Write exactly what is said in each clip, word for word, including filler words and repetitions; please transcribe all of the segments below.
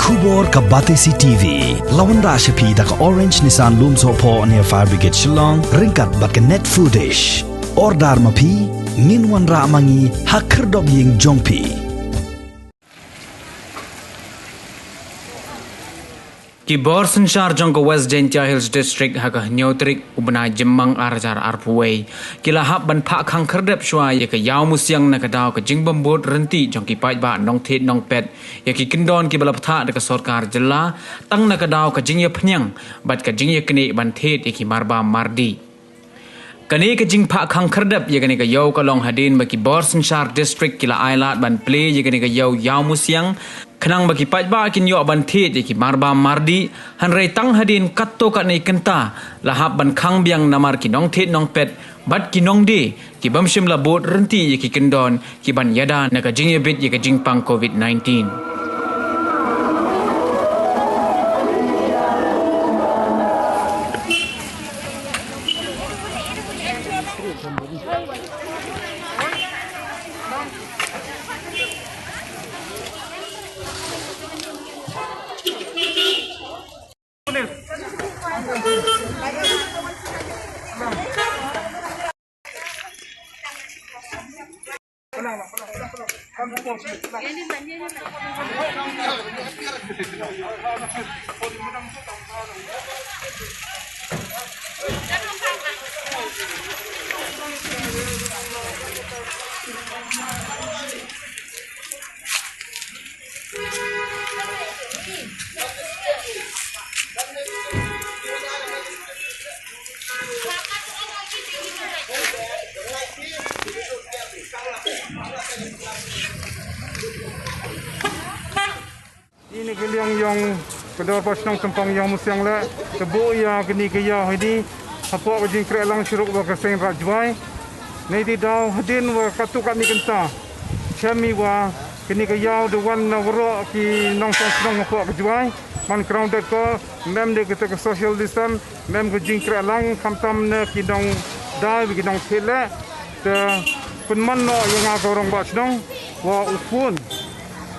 Khubor ka Batesi T V la wanrah sha phi da ka Orange Nissan Lumsohphoh near Fire Brigade Shillong ryngkat bad ka Net Foodish. Order ma phi, ngin wanrah ma ngi ha khyrdop ïing jong phi. Ki bor synshar jong ka West Jaintia Hills District ha ka hynñiew tarik u bnai Jymmang ar hajar arphew wei ki la hap ban phah khang khyrdep shuwa ïa ka Ïaw Musiang na ka daw ka jingbym bud ryntih jong ki paidbah nongthied nongpet ïa ki kyndon kiba la bthah da ka sorkar jylla, tang na ka daw ka jingïaphniang bad ka jingïaknieh ban thied ïa ki marbam mardih. Kane ka jingphah khang khyrdep ïa kane ka ïaw ka long hadien ba ki bor synshar district ki la ailad ban plie ïa kane ka ïaw Ïaw Musiang, khnang ba ki paidbah kin ïoh ban thied ïa ki marbam mardih, hynrei tang hadien katto katne kynta la hap ban khang biang namar ki nongthied nongpet bad ki nongdie ki bym shym la bud ryntih ïa ki kyndon ki ban ïada na ka jingïabit ïa ka jingpang covid nineteen. Ine ka liang ïong ka dorbar shnong Tympang Ïaw Musiang leh, ka buh ïa kane ka ïaw hi di hapoh ka jingkrehlang shuh ruh ba ka seng Rajwai. Nei di daw hadien wa katto katne kynta, shem i wa kane ka ïaw da wan na waroh ki nongshong shnong hapoh ka Jwai. Man grounded ko, mem de kata ka social distance, mem ka jingkrehlang khamtam na ki nongdai bad ki nongthied leh. Te pynman noh ïa nga ka rangbah shnong wa u phone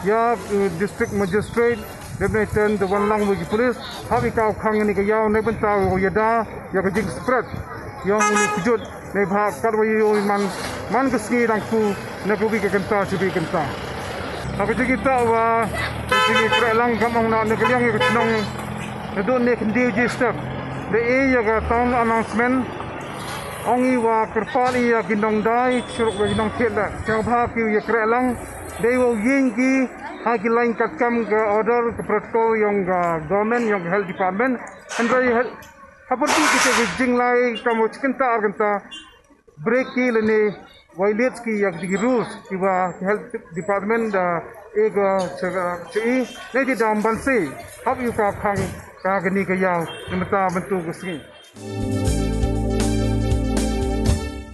ïa, eh, district magistrate, dep nai ten te wan lang wa ki police hap i kaw khang ïa kane ka ïaw na bynta wa ïada ïa ka jingspread ïong uni kjut. Neibhah katwa ïoh i man, man ka sngi dang ku na ka wi ka kynta sha wi kynta. Ha ka jingïathuh wa ka jingïakhreh lang kam ong na ne ka liang ïa ka chnong naduh ne khyndiat ji step da e ïa ka town announcement. Ong i wa kyrpad i ïa ki nongdai shuh ruh ki nongthied leh, sngewbha ki ïakhreh lang dei wa u ïeng ki ha ki lain katkam ka order ka protocol ïong ka government ïong ka health department. Hynrei ha pyrdi kita ki jinglai kam wa chi kynta ar kynta break ki lane violate ki ïa ki rules ki wa health department da e ka cha i. Nei di dam ban si hap ïa ka khang ka kane ka ïaw na mynta mynta ka sngi.